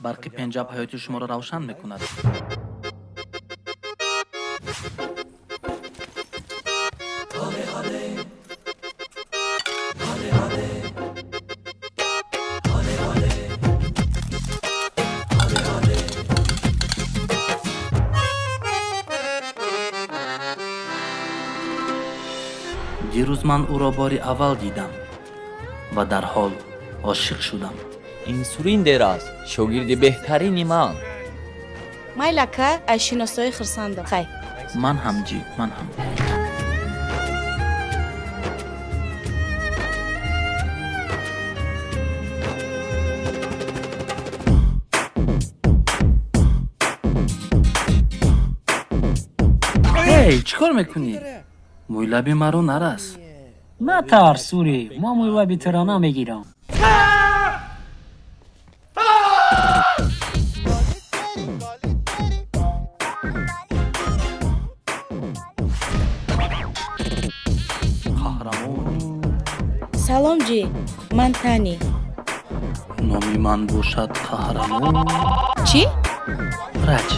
Барқи Пенҷаб ҳаёти шуморо равшан мекунад. Дирӯз ман ӯро бори аввал дидам ва дарҳол ошиқ шудам. Ин Суриндер аст, шогирди беҳтарини ман. Майли, ака, аз шиносоӣ хурсандам, хай. Ман ҳам, Ҷи, ман ҳам. Эй, чӣ кор мекунӣ? Мӯйлаби маро нарас. Натарс, Сури, ман мӯйлаби туро намегирам. Қаҳрамон. Салом, Ҷи, ман Тани. Номи ман бошад Қаҳрамон. Чӣ? Раҷ.